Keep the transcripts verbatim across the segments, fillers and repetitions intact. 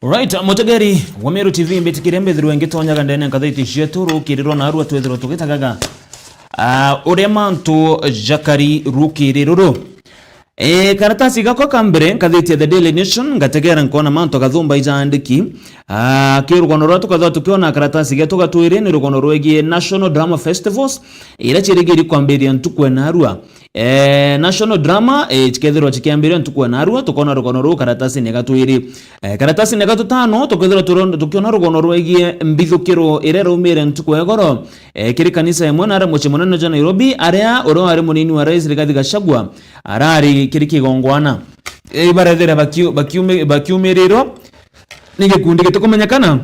Right, mutegeri wa Meru T V, mbitikirie mbithirwe ngitonyaga ndene nkathiti cietu rukiri rwa narua twithirwa tugitagaga, ah, uria mantu jakari rukiri ruru. E, karatasi gakwa ka mbere, nkathiti ya The Daily Nation, ngategera nkona mantu gathumba ijaandiki. Ah, ki rugono rwa tukathwa tukiona karatasi getu gatwiri ni rugono rwegie National Drama Festivals, iria cirigiri kwambiria ntuku ya narua. Eh, National Drama, eh, cikethirwa cikiambiria ntuku ya narua, tukona rugono ruu karatasini gatwiri. Eh, karatasini gatutano, tukethirwa turon-, tukiona rugono rwegie mbithukiro iria raumire ntuku ya igoro, eh, kiri kanisa imwe nara mucii munene jwa Nairobi, aria uria wari munini wa rais Rigathi Gachagua arari kiri kigongwana. Eh, ibarethire bakiu-, bakiumi-, bakiumirirwa ni gikundi gitikumenyekana.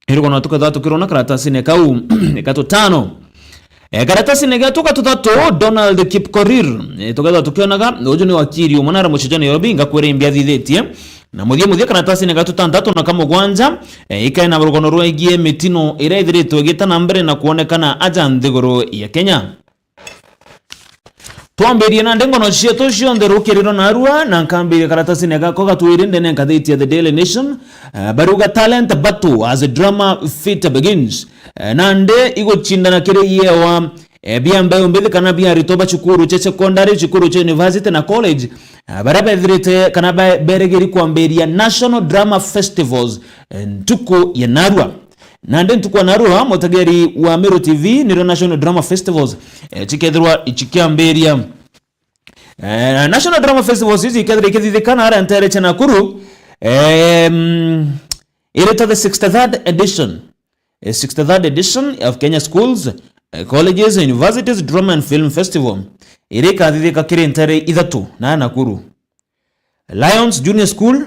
Irugono tukethirwa tukirona karatasini kau ni gatutano. E, karatasini getu gatuthatu, Donald Kipkorir. E, tukethirwa tukionaga, uju ni wakiri umwe nara mucii jwa Nairobi, ngakwira imbi athithitie. Na muthia muthia karatasini gatutanthatu na kamugwanja, e, ikae na rugono rwegie mitino iria ithiritwe igita na mbere na kwonekana aja nthiguru ya Kenya. Twambirie nandi ngono cietu cionthe rukiri rwa narua, na nkambiria karatasini gakwa gatwiri ndene nkathiti ya The Daily Nation. Eh, bariuga talent battle as drama fit begins. Eh, nandi igucindana kiri iewa, eh, bia mbeu mbithi kana bia aritwa ba cukuru cia secondary, cukuru cia university na college, eh, baria bethirite kana ba-, berigiri kwambiria National Drama Festivals, eh, ntuku ya narua. Nandi ntuku ya narua, mutegeri wa Meru T V, nirio National Drama Festivals, eh, cikethirwa cikiambiria. Eh, National Drama Festivals ici ikethirwa ikithithikana aria ntere cia Nakuru, em, iritwa the sixty-third edition. Eh, sixty-third edition of Kenya Schools, eh, Colleges, Universities Drama and Film Festival, iria ikathithika kiri ntere ithatu na Nakuru. Lions Junior School,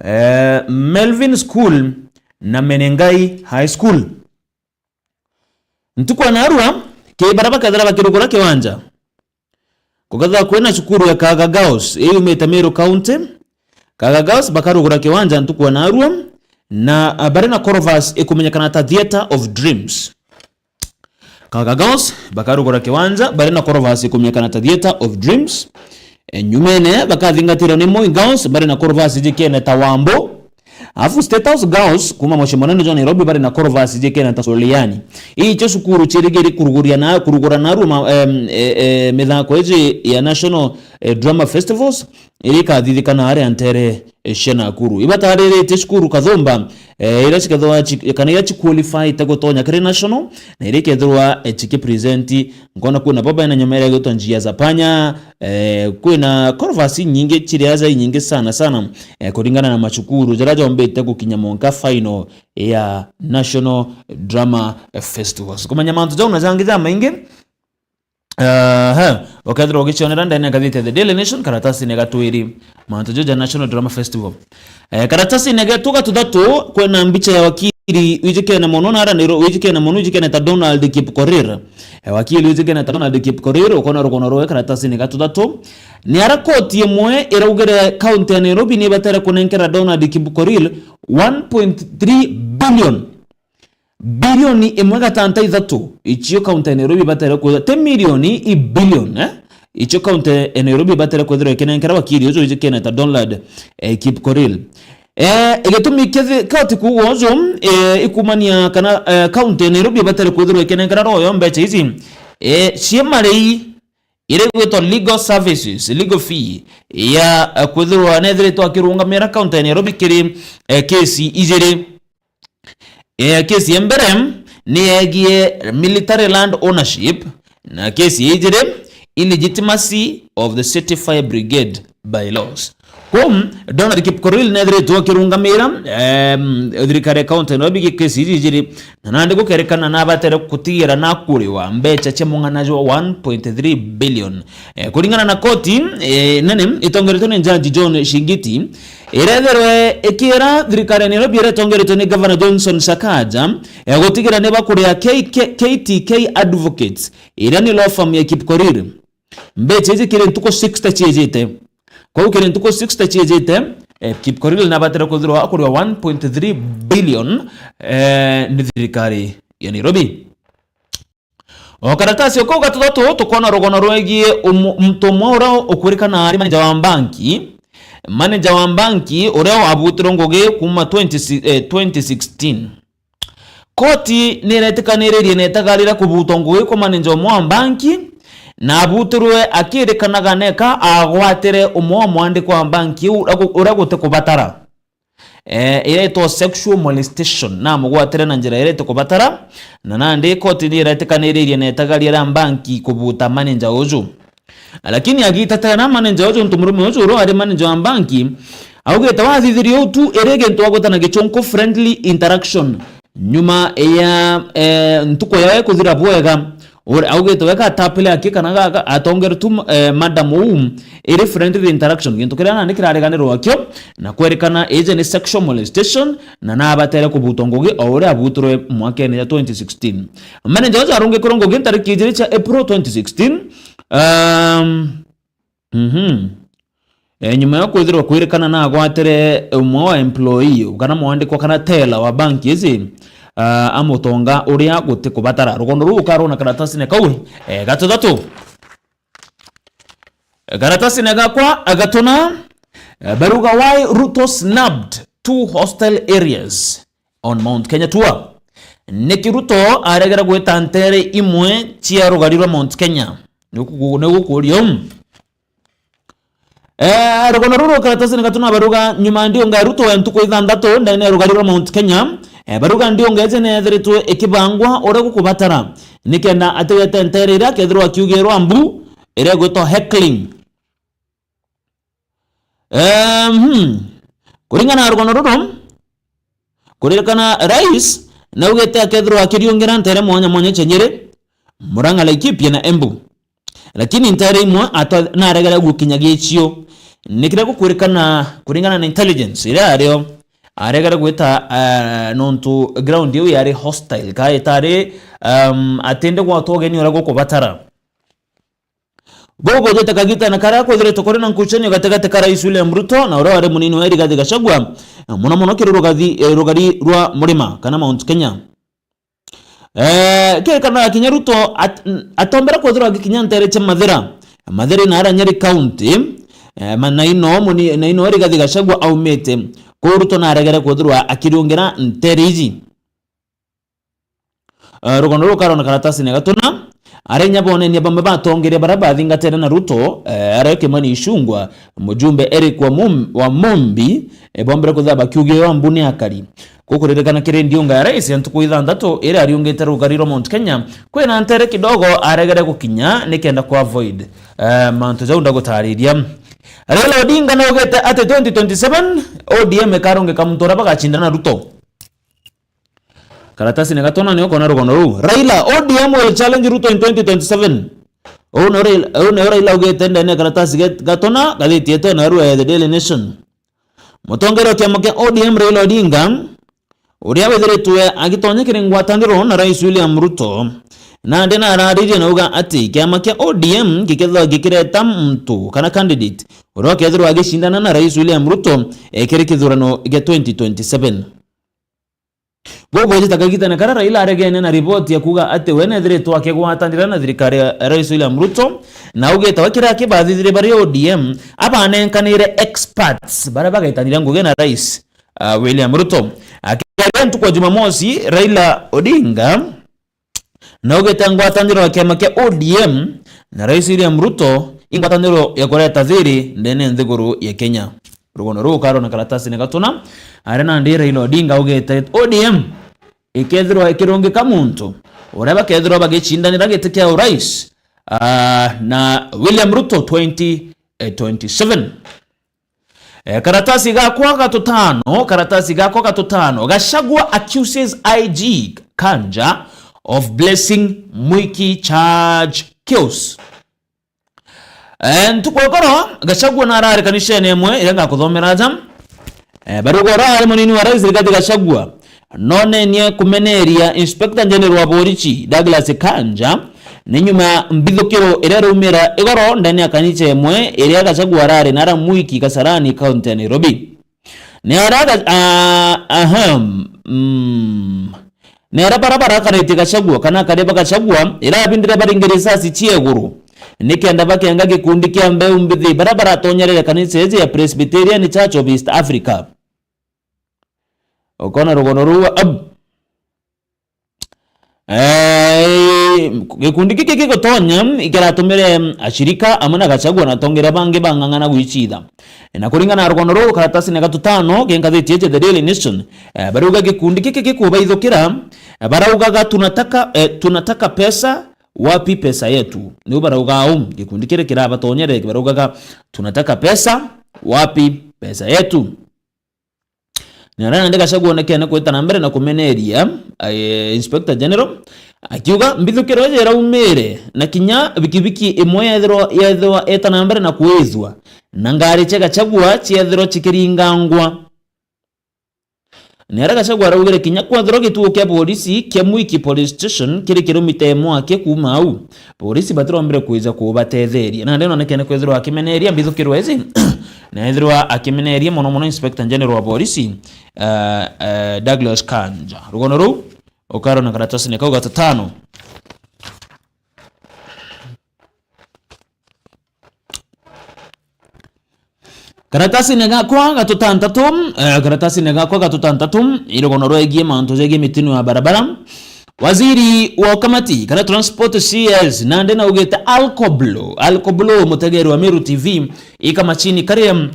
eh, Melvin School na Menengai High School. Ntuku ya narua, kiri baria bakethira bakirugura kiwanja, kukethira kwina cukuru ya Kaga Girls, ii yumite Meru County. Kaga Girls bakarugura kiwanja ntuku ya narua, na, ah, bari na Corvus ikumenyekana ta Theatre of Dreams. Kaga Girls bakarugura kiwanja bari na Corvus ikumenyekana ta Theatre of Dreams. E, nyumene bakathingatirwa ni Moi Girls bari na Corvus ijikene ta Wambo. Afu State House Girls kuma mucii munene jwa Nairobi bari na Corvus ijikene ta Soliani. Ii icio cukuru cirigiri kuruguria na, kurugura narua ma-, em, e, e, mithako iji ya National, e, Drama Festivals, iria ikathithikana aria ntere, e, cia Nakuru. Ibatariritie cukuru kathumba, e, iria cikethwa ci-, kana iria ciqualifyte gutonya kiri national, na iria ikethirwa, e, cikipresent. Nkona kwina baba ena nyuma iria igwitwa Njia za Panya, e, kwina Corvus inyingi, ciria ja inyingi sana sana, e, kuringana na macukuru jaria jombite gukinya mwanka final ya National Drama Festivals. Kumenya mantu jau na jangi jamaingi, Aha, ukethirwa ugicionera ndene ngathiti ya The Daily Nation, karatasini gatwiri, mantu jau ja National Drama Festival. Eh, karatasini getu gatuthatu, kwina mbicha ya wakiri wijikene mono nara Nairo-, wijikene mono, wijikene ta Donald Kipkorir. Eh, wakiri wijikene ta Donald Kipkorir, ukona rugono rwe karatasini gatuthatu. Ni ara koti imwe iraugire kaunti ya Nairobi ni ibatere kunenkera Donald Kipkorir one point three billion. Bilioni imwe gatanta ithatu, icio kaunti ya Nairobi ibatere kwithirwa, ti milioni, i bilioni, eh? Icio kaunti ya Nairobi ibatere kwithirwa ikinenkera wakiri uju wijikene ta Donald, eh, Kipkorir. Eh, gitumi kithi-, koti kuuga uju, eh, ikumania kana, eh, kaunti ya Nairobi ibatere kwithirwa ikinenkera royo mbecha ici, eh, cia marei, iria igwitwa legal services, legal fee, ya, eh, kwithirwa nethiritwe akirungamira kaunti ya Nairobi kiri, eh, kesi ijiri. Eh, kesi ya mbere ni yegie military land ownership, na kesi ya ijiri, illegitimacy of the City Fire Brigade bylaws. Kou, Donald Kipkorir nethiritwe akirungamira, em, thirikari ya kaunti ya Nairobi gi kesi iji ijiri, na nandi gukerekana nabatere kutigira nakuriwa mbecha cia mung'ana jwa one point three billion. Eh, kuringana na koti, eh, nene itongeretwe ni Jaji John Shingiti, irethirwe ikiira thirikari ya Nairobi iria itongeretwe ni Governor Johnson Sakaja, eh, gutigira ni bakuria K K, K T K Advocates, iria ni law firm ya Kipkorir, mbecha iji kiri ntuku sixty ciijite. Kwou kiri ntuku sixty ciijite, eh, Kipkorir nabatire kwithirwa akuriwa one point three billion, eh, ni thirikari ya Nairobi. O karatasi o kau gatuthatu, tukwona rugono rwegie umu-, muntu umwe uria ukwirikana ari manager wa banki, manager wa mbanki uria abutirwe ngugi kuuma twenty, eh, twenty sixteen. Koti ni iretikaniririe na itagaria ria kubutwa ngugi kwa manager umwe wa mbanki, na abutirwe akirikanaga neka agwatire umwe wa mwandiki wa mbanki iu uria gu-, uria gutikubatara. Eh, iretwa sexual molestation, na amugwatire na njira iria itikubatara, na nandi koti ni iretikaniririe na itagaria ria mbanki kubuta manager uju. Lakini agitetera manager uju, untu murume uju uria wari manager wa mbanki, augite wathithirie uu tu, iri gintu agwita na gichunku friendly interaction. Nyuma ya, eh, ntuku yawe kuthira bwega, ur-, augite weka atapile aki kana gaka atongere tu, eh, madam uu iri friendly interaction, gintu kiria nandi kirariganirwa akio na kwerikana iji ni sexual molestation, na nabatere kubutwa ngugi o uria abutirwe mwakene ya twenty sixteen. Manager uju arungikirwe ngugi ntariki ijiri cia April twenty sixteen. Um, mhm. E, nyuma ya kwithirwa kwirikana na agwatire umwe wa employee kana mwandikwa kana teller wa banki iji, ah, amutonga uria gutikubatara. Rugono ruu ukarona karatasine kau, e, gatuthatu. Karatasine gakwa gatuna, e, baruga why Ruto snubbed two hostile areas on Mount Kenya tour. Niki Ruto aregere gwita ntere imwe cia rugari rwa Mount Kenya? Ni guku-, ni gukuria uu. Eh, rugono ruru karatasi ni gatuna baruga nyuma ndiunga ya Ruto ya ntuku ithanthatu ndene ya rugari rwa Mount Kenya. Eh, baruga ndiunga iji ni ethiritwe ikibangwa uria gukubatara, nikenda atigete ntere iria akethirwa akiugirwa mbu iria igwitwa heckling. Ehm, kuringana na rugono ruru, kuririkana rais naugite akethirwa akiriungira ntere mwanya mwanya cia Nyeri, Murang'a, Laikipia na Embu. Lakini ntere imwe atwa-, naregere gukinya gicio. Ni kiria gukwirikana kuringana na intelligence iria ario, aregere gwita, eh, nontu ground iu yari hostile, ka itari, um, atinde gwatwa ugeni uria gukubatara. Gugujite kagitene karia kwithiritwe kuri na nkucanio gatigati ka Rais William Ruto na uria wari munini wa Rigathi Gachagua, muno muno kiri rugathi, eh, rugari rwa Murima kana Mount Kenya. Eh, kirikanaga kinya Ruto at-, n-, atombera kwithirwa agikinya ntere cia Mathira. Mathira ina ara Nyeri County, eh, ma-, na ino muni-, na ino Rigathi Gachagua aumite. Kuu Ruto naregere kwithirwa akiriungira ntere iji. Eh, rugono ruu karona karatasine gatuna, aria inya bonenia bamwe batongeria baria bathingatene na Ruto, eh, aria Kimani Ichung'wah, mujumbe Eric wa Mum-, wa Mumbi, eh, bombere kuthaba kiugio mbu ni akari. Gukuririkana kiri ndiunga ya rais ya ntuku ithanthatu iria ariungite rugari rwa Mount Kenya, kwina ntere kidogo aregere gukinya nikenda ku avoid, eh, mantu jau ndagutariria. Raila Odinga naugite ati twenty twenty-seven O D M ikarungika muntu uria bagacindana na Ruto. Karatasi ni gatona ni ukona rugono ruu. Raila, O D M will challenge Ruto in twenty twenty-seven. Uu ni Raila, uu ni Raila ugite ndene ya karatasi get-, gatona gathiti yetu na rua ya The Daily Nation. Mutongeria wa kiama kia O D M Raila Odinga, uria withiritwe agitonya kiri ngwataniro na Rais William Ruto, nandi nararirie na uga ati kiama kia O D M gikethirwa gikireta muntu kana candidate uria ukethirwa agicindana na Rais William Ruto, eh, kiri kithurano gia twenty twenty-seven. Gugujite kagitene karia Raila aregene na riboti ya kuuga ati we nethiritwe akigwatanira na thirikari ya Rais William Ruto, na augite we kiria akibathithirie bari O D M, abanenkanire experts baria bagaitanira ngugi na Rais, ah, William Ruto. Akiaria ntuku ya Jumamosi, Raila Odinga naugite ngwataniro ya kiama kia O D M na Rais William Ruto i ngwataniro ya kureta thiri ndene nthiguru ya Kenya. Rugono ruu karona karatasine gatuna, aria nandi Raila Odinga augite O D M ikethirwa ikirungika muntu uria bakethirwa bagicindanira giti kia urais, ah, na William Ruto twenty twenty-seven. Eh, karatasi gakwa gatutano, karatasi gakwa gatutano. Gachagua accuses I G Kanja of blessing Mwiki charge kills. Eh, ntuku ya koro, Gachagua narari kanisene imwe iria ngakuthomera aja. Eh, baruga uria ari munini wa rais Rigathi Gachagua nonenie kumeneria Inspector General wa borichi Douglas Kanja ni nyuma ya mbithukiro iria iraumira igoro ndene ya kanisa imwe iria Gachagua arari nara Mwiki Kasarani, kaunti ya Nairobi. Ni ara ga-, a-, aha, mm. Ni ara bara barakaritie Gachagua kana akaria ba Gachagua irabindire baringe risasi cia iguru. nikenda bakenga gikundi kia mbeu mbithi baria baratonyerere kanisa iji ya Presbyterian Church of East Africa. Ukona rugono ruu, ab-, eh, gikundi giki gigutonya ikiratumire ashirika amwe na Gachagua na atongeria bangi bang'ang'ana gwicitha. Na kuringana na rugono ruu, karatasine ga tutano ge ngathiti iji The Daily Nation, eh, barauga gikundi giki gikubaithukira, eh, baraugaga, "Tunataka, eh, tunataka pesa, wapi pesa yetu?" Niu barauga uu, gikundi kiri kirabatonyere baraugaga, "Tunataka pesa, wapi pesa yetu?" Ni aria nandi Gachagua onekene kwita na mbere na kumeneria, eh, Inspector General, akiuga mbithukiro iji iraumire na kinya bikibiki imwe yethirwa, yethirwa eta na mbere na kwithwa, na ngari cia Gachagua ciethirwa cikiringangwa. Ni aria Gachagua araugire kinya kwethirwa gituo kia borisi kia Mwiki Police Station kiri kiromita imwe aki kuuma au, borisi batirombire kwija kubatetheria. Nandi nonekene kwithirwa akimeneria mbithukirwa iji, na ethirwa akimeneria mono mono Inspector General wa borisi, eh, eh, Douglas Kanja. Rugono ruu ukarona karatasine kau ga tutano. Karatasine gakwa ga tutantatu, eh, karatasine gakwa ga tutantatu, i rugono rwegie mantu jegie mitino ya barabara. Waziri wa ukamati kana transport C S nandi naugite alcoblo, alcoblo, mutegeri wa Meru T V, i kamachini karia,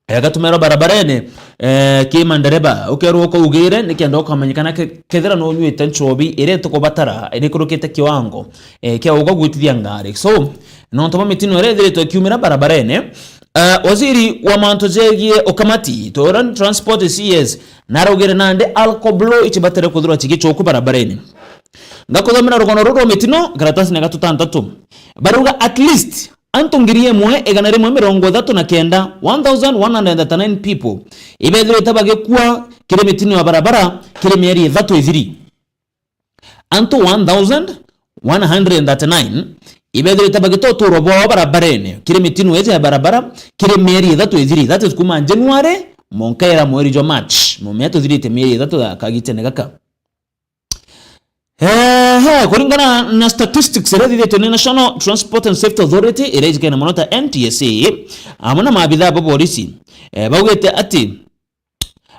eh, gatumirwa barabarene, eh, ki mandereba. Ukerwa ukaugire nikenda ukamenyekana ke-, kethira nunyuite nchobi iria itukubatara irikurukite kiwango, eh, kia uga gwitithia ngari. So, nontu bwa mitino iria ithiritwe ikiumira barabarene, eh, waziri wa mantu jegie ukamati, tora ni transport C S, naraugire nandi alcoblo ichibatire kwithirwa chigichoku barabarene. Ngakuthomera rugono ruru rwa mitino, karatasine ga tutantatu. Barauga at least antu ngiri imwe igana rimwe mirongo ithatu na kenda, one thousand one hundred thirty-nine people, ibethirite bagikua kiri mitino ya barabara kiri mieri ithatu ithiri. Antu one thousand one hundred thirty-nine ibethirite bagita uturo bwao barabarene kiri mitino iji ya barabara kiri mieri ithatu ithiri, that is kuma January monka ira mweri jwa March, mumea tuthirite mieri ithatu ya kagitene gaka. Ehe, kuringana na statistics iria ithithitwe ni National Transport and Safety Authority, iria ijikene mono ta N T S A, amwe na maabithaa ba borisi, eh, baugite ati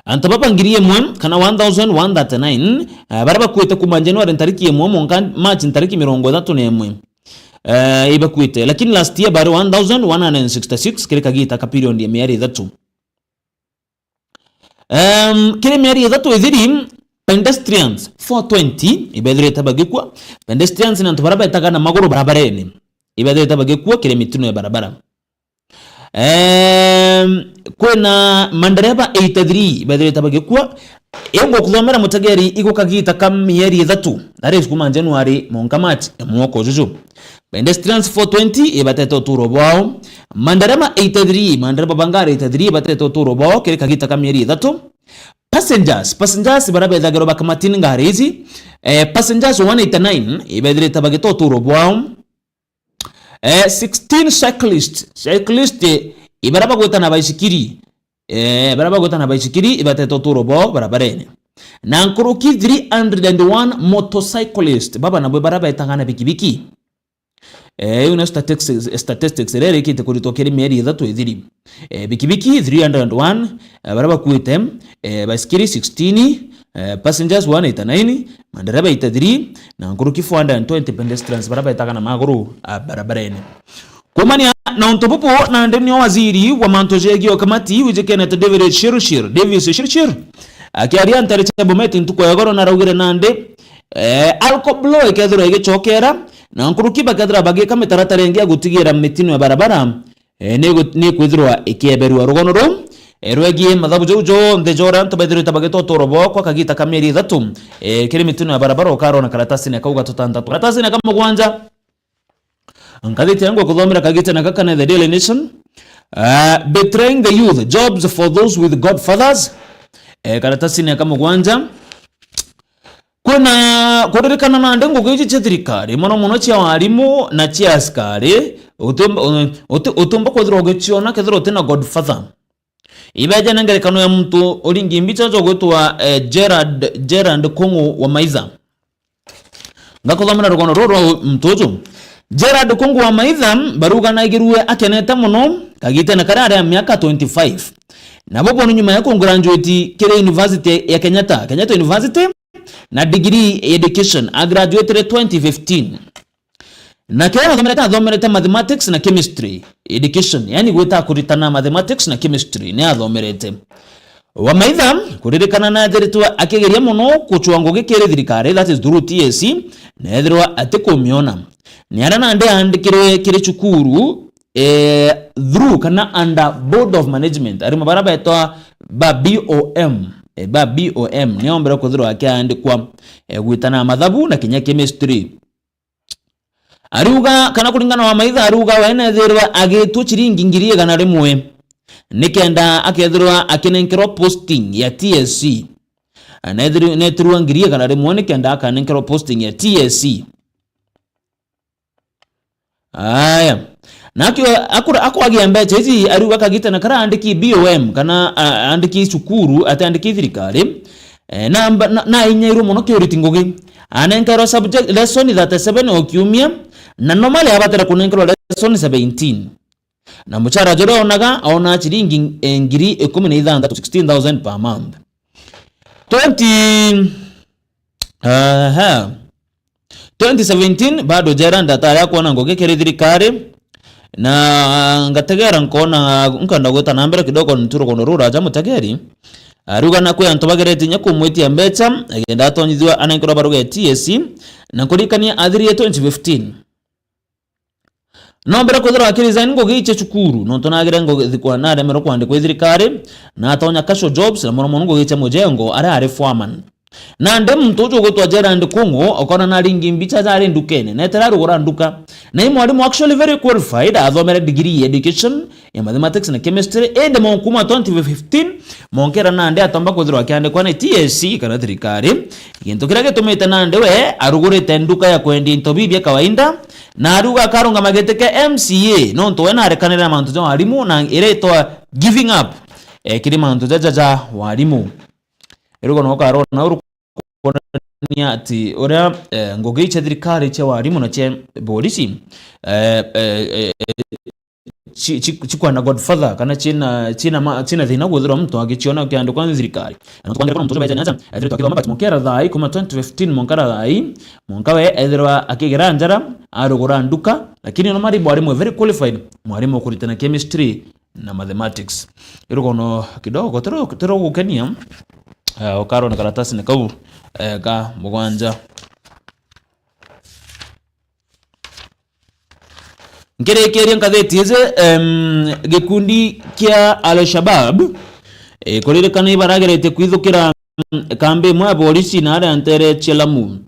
antu baba ngiri imwe kana one thousand one thirty-nine, eh, baria bakuite kuma January ntariki imwe mwanka March ntariki mirongo ithatu na imwe, eh, ibakuite. Lakini last year bari one thousand one hundred sixty-six kiri kagita ka period ya mieri ithatu. Em, kiri mieri ithatu ithiri, pedestrians four twenty ibethirite bagikua. Pedestrians ni antu baria betaga na maguru barabarene, ibethirite bagikua kiri mitino ya barabara. Em, kwina mandereba eighty-three ibethirite bagikua. Ingukuthomera mutegeri igu kagita ka mieri ithatu, that is kuma January monka March ya mwaka ujuju. Pedestrians four twenty ibatete uturo bwao. Mandereba eighty-three, mandereba ba ngari eighty-three ibatete uturo bwao kiri kagita ka mieri ithatu. Passengers, passengers baria bethagirwa bakamatini ngari iji, eh, passengers one eighty-nine ibethirite bagita uturo bwao. Eh, sixteen cyclist, cyclist, eh, ibaria bagwita na baisikiri, eh, baria bagwita na baisikiri ibatete uturo bwao barabarene. Na nkuruki three hundred and one motorcyclist, baba nabo baria betaga na bikibiki. Eh, iu nio statistics, statistics iria irikite kuritwa kiri mieri ithatu ithiri. Eh, bikibiki three hundred and one, eh, baria bakuite, eh, baisikiri sixteen, eh, passengers one eighty-nine, mandereba eighty-three, na nkuruki four hundred and twenty pedestrians baria betaga na maguru, ah, barabarene. Kumania na untu bubu, nandi nio waziri wa mantu jegie ukamati wijikenete David Chirchir, Davis Chirchir, akiaria ntari cia Bomet ntuku ya igoro naraugire nandi, eh, alcoblo ikethirwa igichokera, na nkuruki bakethirwa bagika mitaratara ingi ya gutigira mitino ya barabara, eh, ni gu-, ni kwithirwa ikieberua. Rugono ruu, eh, rwegie mathabu jau jonthe ja uria antu bethirite bagita uturo bwao kwa kagita ka mieri ithatu, eh, kiri mitino ya barabara ukarona karatasine kau ga tutantatu. Karatasine ka mugwanja, ngathiti yangu ya kuthomera kagita na gaka ni The Daily Nation. Ah, betraying the youth, jobs for those with godfathers. Eh, karatasine ka mugwanja, kwina kuririkana nandi ngugi iji cia thirikari, mono mono cia warimu na cia askari, uti-, uti-, utiumba kwithirwa ugiciona kethirwa utina godfather. Ibeja na ngerekano ya muntu uringi mbicha jo gwitwa, eh, Gerard, Gerard Kung'u wa Maitha. Ngakuthomera rugono ruru rwa muntu uju. Gerald Kungu Wamaitha barauga naigirue akenete mono kagitene karia ari a miaka twenty-five. Nabo boni nyuma ya kugraduate kiri university ya Kenyatta, Kenyatta University, na degree ya education, agraduatire twenty fifteen. Na kiria athomerete, athomerete mathematics na chemistry education, yani gwita kuritana mathematics na chemistry ni athomerete. Wamaitha, kuririkana, naethiritwe akigeria mono gucwa ngugi kiri thirikari, that is through T S C, na ethirwa atikumiona. Ni aria nandi aandikirwe kiri cukuru, eh, through kana under board of management, arimu baria betwa ba B O M, eh, ba B O M, ni ombere kwithirwa akiandikwa, eh, gwitana mathabu na kinya chemistry. Ariuga, kana kuringana na Wamaitha, ariuga we nethirwe agitwe ciringi ngiri igana rimwe nikenda akethirwa akinenkerwa posting ya T S C. Nethirwe, netirwe ngiri igana rimwe nikenda akanenkerwa posting ya T S C. Aya. Nakio akura-, akwagia mbeca ici, ariuga kagitene karia aandiki B O M, kana, a-, aandiki cukuru, ati aandiki thirikari, eh, na mba-, na, na inyairwe mono kiuriti ngugi. Anenkerwa subject, lesson thirty-seven o kiumia, na normally abatire kunenkerwa lesson seventeen. Na muchara juria onaga, ona ciringi, eh, ngiri ikumi na ithanthatu, sixteen thousand per month. Twenty, aha. Twenty seventeen, bado Gerald atari akwona ngugi kiri thirikari, na ngategera nkona, nkenda gwita na mbere kidogo, ntu rugono ruraja mutegeri. Ariuga na kwi antu bagerete inya kumwitia mbeca, agenda atonyithua anenkerwa baruga ya T S C, na nkurikania athirie twenty fifteen. No mbere kwithirwa akiresign ngugi icia cukuru, nontu nagire ngugi thikwa-, naremerwe kwandikwa i thirikari, na atonya casual jobs, na mono mono ngugi cia mujengo, aria ari foreman. Nandi muntu uju ugwitwa Gerald Kungu, ukona naringi mbicha jari ndukene, netera arugura nduka. Na i mwarimu actually very qualified, athomere degree ya education, ya mathematics na chemistry, indi mo kuma twenty fifteen, monkera nandi atomba kwithirwa akiandikwa ni T S C kana thirikari, gintu kiria gitumite nandi we arugurite nduka ya kwendia into bibi bia kawaida, na ariuga akarungama giti kia M C A, nontu we narekanire na mantu ja warimu na iria itwa giving up, eh, kiri mantu jaja ja warimu. Irugo no karona uru kuonania ati uria, eh, ngugi cia thirikari cia warimu na cia borisi, eh, eh, eh, ci-, ci-, cikwenda godfather, kana cina, cina ma-, cina thina kwithirwa muntu agiciona kiandikwa ni thirikari. Na tukwandikwa na muntu uju beja nyaja, ethiritwe akithoma, but mukera thai, kuma twenty fifteen mukera thai, mwanka we ethirwa akigera njara, arugura nduka, lakini no mari mwarimu very qualified, mwarimu ukuritana chemistry na mathematics. Irugono kidogo, tero, tero gukenia, eh, ukarona karatasi ni kau, eh, ka mugwanja. Nkirikiria ngatheti iji, em, gikundi kia Al-Shabab, eh, kuririkana ibarageretie kwithukira, mm, kambi imwe ya borisi na aria ntere cia Lamu.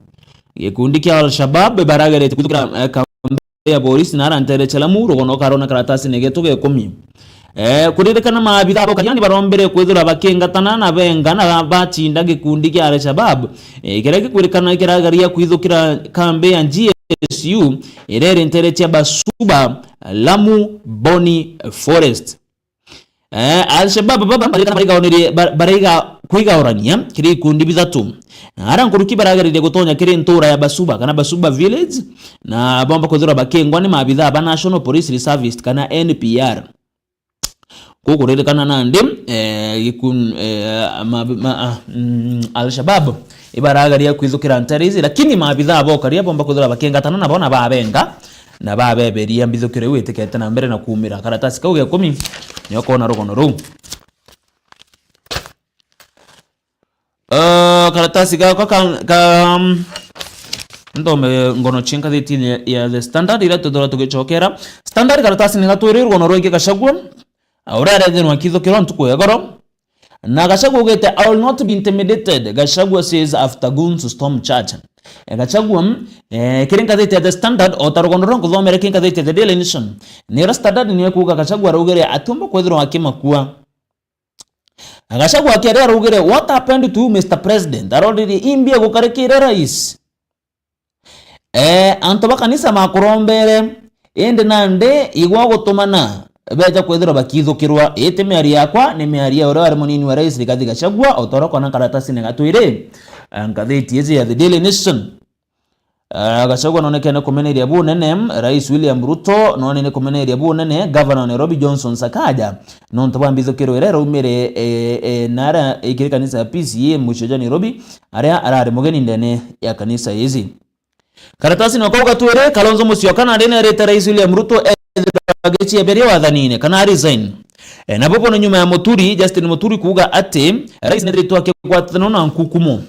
Gikundi kia Al-Shabab ibarageretie kwithukira, eh, kambi ya borisi na aria ntere cia Lamu, rugono karona karatasini getu ga ikumi. Eh, kuririkana maabitha ba ukariani barombere kwithirwa bakingatana na benga na bacinda gikundi kia Al-Shabab, eh, kiria gikwirikana kirageria kwithukira kambi ya G S U iria iri ntere cia Basuba, Lamu, Boni Forest. Eh, Al-Shabab baba barikana barigaunirie, ba-, bariga kwigaurania kiri ikundi bithatu. Na ara nkuruki barageririe gutonya kiri ntura ya Basuba kana Basuba Village, na bomba kwithirwa bakingwa ni maabitha ba National Police Reservist kana N P R. Kukuririkana nandi, eh, gikun-, eh, ma-, ma-, ah, mm, Al-Shabab ibarageria kwithukira ntere ici, lakini maabitha bokaria bomba kwithirwa bakingatana nabo na babenga, na babeberia mbithukiro iu itikete na mbere na kuumira. Karatasi kau ga ikumi nio kona rugono ruu. Ah, karatasi gakwa ka, ka, mm, nthome ngono cia ngathitini ya, ya The Standard, iria tuthora tugicokera. Standard, karatasi ni gatwiri rugono rwingi Gachagua, ah, uria arethirwa akithukirwa ntuku ya igoro. Na Gachagua augite, "I will not be intimidated," Gachagua says after goons storm church. Eh, Gachagua, mm, eh, kiri ngathiti ya The Standard, o ta rugono ruria nkuthomere kiri ngathiti ya The Daily Nation. Nira Standard niyo ikuuga Gachagua araugire atiumba kwithirwa akimakua. Gachagua akiaria araugire, "What happened to you, Mister President?" Aroririe, "Imbi egukarikire rais?" Eh, antu ba kanisa makurombere, indi nandi igwa gutumana beja kwithirwa bakithukirwa. Ii ti miario yakwa, ni miario ya uria wari munini wa rais Rigathi Gachagua, o ta uria ukona karatasini gatwiri, eh, ngathiti iji ya The Daily Nation. Ah, Gachagua nonekene kumeneria bunene Rais William Ruto, nonene kumeneria bunene Governor wa Nairobi Johnson Sakaja, nontu bwa mbithukiro iria iraumire, eh, eh, nara ikiri kanisa ya P C A mucii jwa Nairobi, aria arari mugeni ndene ya kanisa iji. Karatasi na kau gatwiri, Kalonzo Musyoka nari nerite Rais William Ruto ethirwa agicieberia wathanine kana resign. E, na bobo ni nyuma ya Muturi, Justin Muturi kuuga ati Rais nethiritwe akigwatanwa na nkukumo.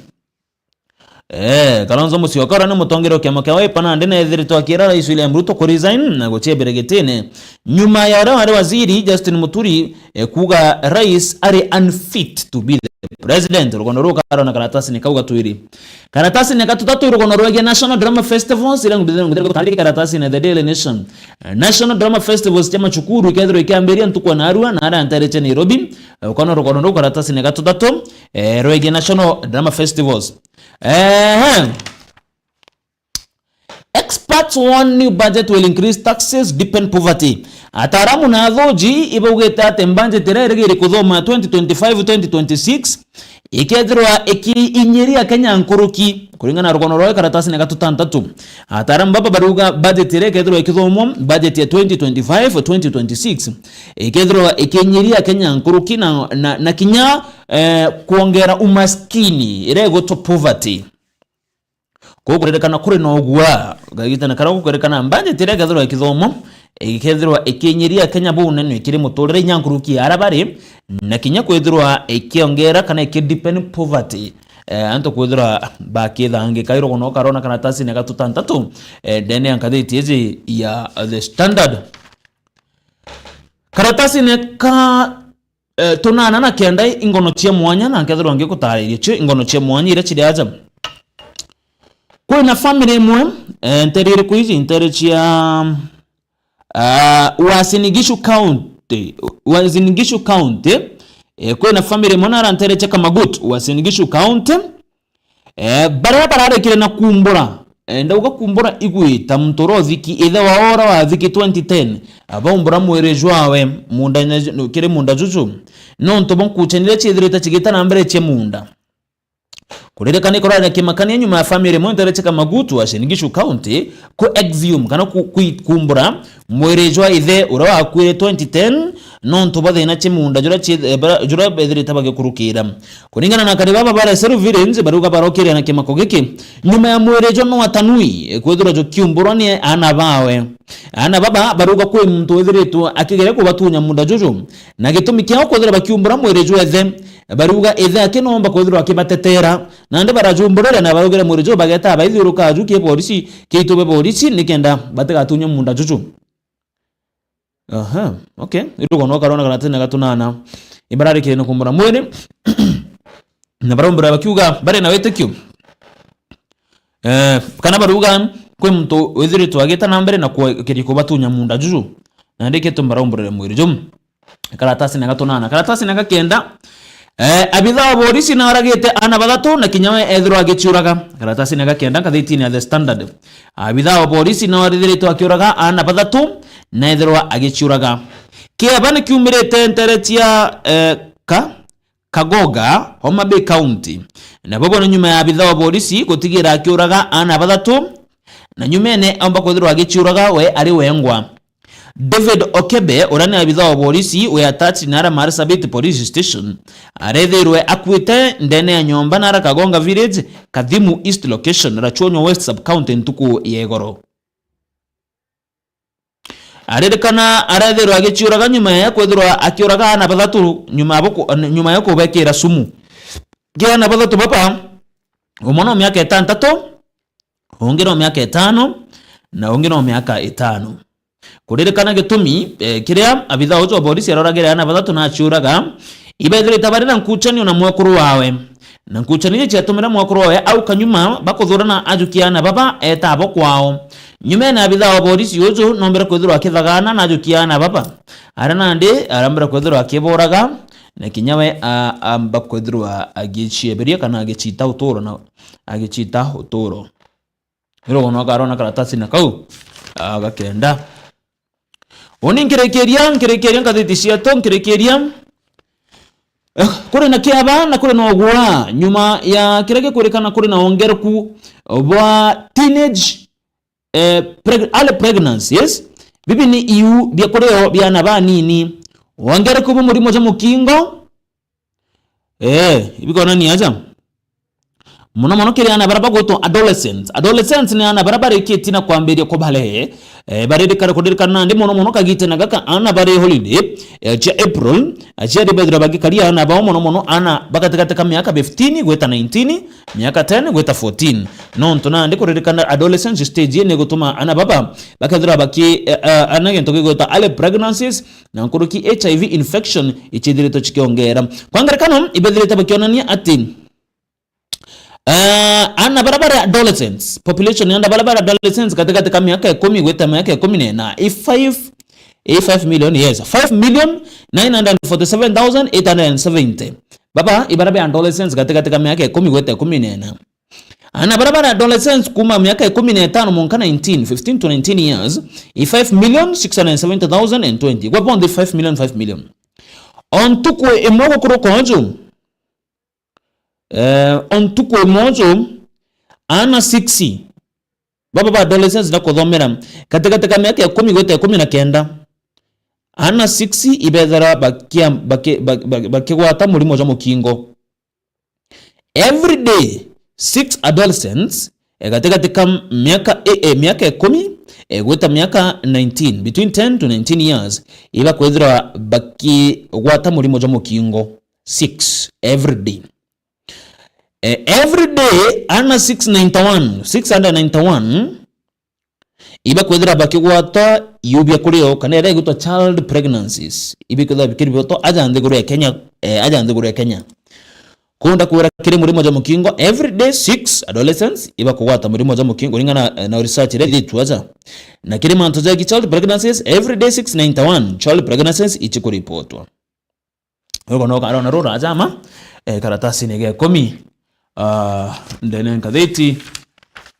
E, Kalonzo Musyoka uria ni mutongeria wa kiama kia Wiper nandi nethiritwe akira Rais William Ruto ku resign na gucieberia gitine. Nyuma ya uria wari waziri Justin Muturi, e, kuuga Rais ari unfit to be the president. Rugono ruu karona karatasine kau gatwiri. Karatasine ga tutatu, rugono rwegie National Drama Festivals, iria nguthire nguthire gutandiki karatasine The Daily Nation. Eh, National Drama Festivals cia macukuru ikethirwa ikiambiria ntuku ya narua na aria ntereche Nairobi. Eh, ukona rugono ruu karatasine ga tutatu, eh, rwegie National Drama Festivals. Ehe. Experts warn new budget will increase taxes, deepen poverty. Ataaramu na athuji ibaugite ati budget iria irigiri kuthoma twenty twenty-five twenty twenty-six ikethirwa ikiinyiria Kenya nkuruki, kuringana na rugono rwa karatasine ga tutantatu. Ataaramu baba barauga budget iria ikethirwa ikithomwa, budget ya twenty twenty-five twenty twenty-six ikethirwa ikiinyiria Kenya nkuruki na, na, na kinya, eh, kwongera umaskini, iria igwitwa poverty. Kuu kuririkana kuri na ugua, kagitene karia gukwirikana budget iria ikethirwa ikithomwa, ikethirwa ikiinyiria Kenya bunene ikiri muturire inya nkuruki ya aria bari, na kinya kwithirwa ikiongera kana iki deepen poverty. Eh, antu kwithirwa bakithangika. Irugono karona karatasine ga tutantatu, eh, ndene ya ngathiti iji ya The Standard. Karatasine ka eh, tunana na kenda ingono cia mwanya, na nkethirwa ngigutariria cio ingono cia mwanya iria ciri aja. Kwina family imwe, eh, ntere iriku iji? Ntere cia, ah, Uasin Gishu County, Uasin Gishu County, eh, kwina family imwe nara ntere cia Kamagut, Uasin Gishu County, Eh, baria bararikire na kumbura, eh, ndauga kumbura igwita muntu uria uthiki, ithe wao uria wathiki twenty ten, abaumbura mwiri jwawe munda, kiri munda juju, nontu bwa nkuchani iria ciithirite cigita na mbere cia munda. Kuririkana ikurari na kimakania nyuma ya family imwe ntere cia Kamagut, Uasin Gishu County, ku exhume kana ku-, ku-, kumbura mwiri jwa ithe uria wakuire twenty ten, nontu bwa thina cia munda juria ci-, eh, bara-, juria bethirite bagikurukira. Kuringana na akari baba ba Reseru Village, barauga barokiria na kimako giki nyuma ya mwiri jwa Noah Tanui kwithirwa jukiumburwa ni aana bawe. Aana baba barauga kwi muntu withiritwe akigeria kubatunya munda juju, na gitumi kiao kwithirwa bakiumbura mwiri jwa ithe, barauga ithe akinoomba kwithirwa akibatetera, nandi barajumburire na baraugire mwiri juu bageta baithiuruka ajukie borisi, kiitube borisi nikenda batigatunywe munda juju. Aha, okay. Irugono karona kana tene gatunana. Ibararikire na kumbura mwiri. Na baraumbura bakiuga bari na witikio. Eh, kana barauga kwi muntu withiritwe agita na mbere na kugeria kubatunya munda juju. Na ndiki tumbaraumbure mwiri juu. Karatasi na gatunana. Karatasi na gakenda. Eh, abitha wa borisi na aragite aana bathatu na kinya we ethirwa agiciuraga. Karatasi na gakenda ngathitini ya The Standard. Abitha wa borisi na arithiritwe akiuraga aana bathatu na ethirwa agiciuraga. Kieba ni kiumirite ntere cia, eh, ka, Kagoga, Homa Bay County. Na bobo ni nyuma ya abitha wa borisi gutigira akiuraga aana bathatu, na nyumene aumba kwithirwa agiciuraga we ari wengwa. David Okebe, uria ni abitha wa borisi we attached na ara Marsabit Police Station, arethirwe akuite ndene ya nyomba na ara Kagonga Village, Kathimu East Location, Rachuonyo West Sub-County ntuku ya igoro. Aririkana arethirwa agiciuraga nyuma ya kwithirwa akiuraga aana bathatu nyuma ya buku-, nyuma ya kubekira sumu. Ki aana bathatu baba, umwe no miaka itantatu, ungi no miaka itano, na ungi no miaka itano. Kuririkana gitumi, eh, kiria abitha uju wa borisi aroragire aana bathatu na aciuraga, ibethirite bari na nkuchanio na mwekuru wawe. Na nkuchanio ici ciatumire mwekuru wawe auka nyuma bakuthurana ajukia aana baba eta abo kwao. Nyumene abitha wa borisi uju nombere kwithirwa akithagana na ajukia aana baba. Aria nandi arambire kwithirwa akiboraga, na kinya we a-, amba kwithirwa agicieberia kana agicita uturo na agicita uturo. Irugono akarona karatasi na kau, ah, gakenda. Uni nkirikiria, nkirikiria ngathiti cietu, nkirikiria. Eh, kuri na kiaba na kuri na ugwa nyuma ya kiria gikwirikana kuri na wongereku bwa teenage, eh, preg-, early pregnancies. Bibi ni iu bia kurio bia ana banini. Wongereku bwa murimo jwa mukingo. Eh, ibikonania aja. Mono mono kiri ana baria bagwitwa adolescents. Adolescents ni ana baria barikitie na kwambiria kubare, eh, baririkana, kuririkana nandi mono mono kagitene gaka ana bari holiday, eh, cia April, aciari bethira bagikaria ana bao mono mono ana bagatigati ka miaka fifteen gwita nineteen, miaka ten gwita fourteen. Nontu nandi kuririkana adolescence stage ni gutuma ana baba bakethira baki, eh, eh, ana gintu gigwita early pregnancies, na nkuruki H I V infection ichithiritwe chikiongera. Kwa ngerekano, ibethirite bakionania ati, eh, ana baria bari adolescents, population ya ana baria bari adolescents katigati ka miaka ikumi gwita miaka ikumi na ina, i five, i five million, yes, five million nine hundred forty-seven thousand eight hundred and seventy. Baba, ibaria bari adolescents katigati ka miaka ikumi gwita ikumi na ina. Ana baria bari adolescents kuuma miaka ikumi na itano mwanka nineteen, fifteen to nineteen years, i five million six hundred seventy thousand and twenty. Gwe bonthe five million, five million. O ntuku imwe gukuruka uju, eh, o ntuku imwe uju, ana six, baba ba adolescents na kuthomera, katigati ka miaka ikumi gwita ikumi na kenda, ana six ibethira bakia-, baki-, baki-, baki-, bakigwata murimo jwa mukingo. Every day, six adolescents, eh, gatigati ka miaka, eh, eh, miaka ikumi, eh, gwita miaka nineteen, between ten to nineteen years, ibakwithirwa bakigwata murimo jwa mukingo. Six every day. Eh, every day, ana six ninety-one, six hundred ninety-one, ibakwithira bakigwata iu bia kurio, kana iria igwitwa child pregnancies, ibikwithira bikiribotwa aja nthiguru ya Kenya, eh, aja nthiguru ya Kenya. Kunda kwira kiri murimo jwa mukingo, every day six adolescents ibakugwata murimo jwa mukingo, ringana, eh, na research iria ithitwe aja. Na kiri mantu jagi child pregnancies, every day six ninety-one child pregnancies ichikuripotwa. Ugo no karona rura jama, eh, karatasini ga ikumi, ah, ndene ngathiti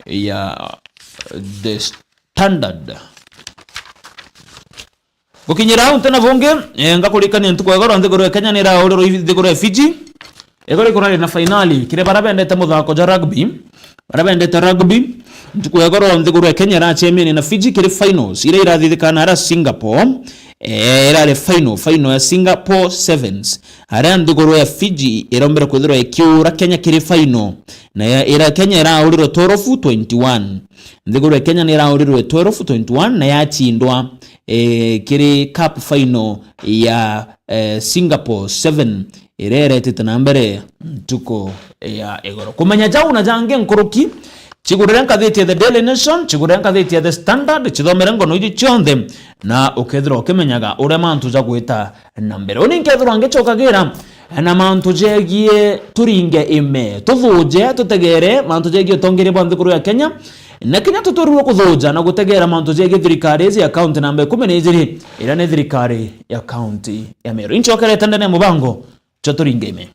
ya The Standard. Gukinyira au ntena bungi, eh, ngakurikania ntuku ya igoro nthiguru ya Kenya ni iraurirwe nthiguru ya Fiji. Igoro ikurari na fainali, kiri bara bendete muthako jwa rugby, bara bendete rugby, ntuku ya igoro nthiguru ya Kenya irachemiene na Fiji kiri finals, iria irathithikana ara Singapore, eh, irari final, final ya Singapore Sevens, aria nthiguru ya Fiji irombere kwithirwa ikiura Kenya kiri final, na ya, ira Kenya iraurirwe twelve twenty-one. Nthiguru ya Kenya ni iraurirwe twelve twenty-one na yachindwa, eh, kiri cup final ya, eh, Singapore Seven, iria iretite na mbere ntuku ya igoro. Kumenya jau na jangi nkuruki, chigurire ngathiti ya The Daily Nation, chigurire ngathiti ya The Standard, chithomere ngono iji chionthe, na ukethirwa ukimenyaga uria mantu jagwita na mbere. Uni nkethirwa ngichokagira na mantu jegie turinge ime, tuthuje, tutegere mantu jegie utongeria bwa nthiguru ya Kenya, na kinya tutwirirwe kuthuja na gutegera mantu jegie thirikari iji ya kaunti namba ikumi na ijiri, iria ni thirikari ya kaunti ya Meru. Inchokerete ndene ya mubango jwa turinge ime.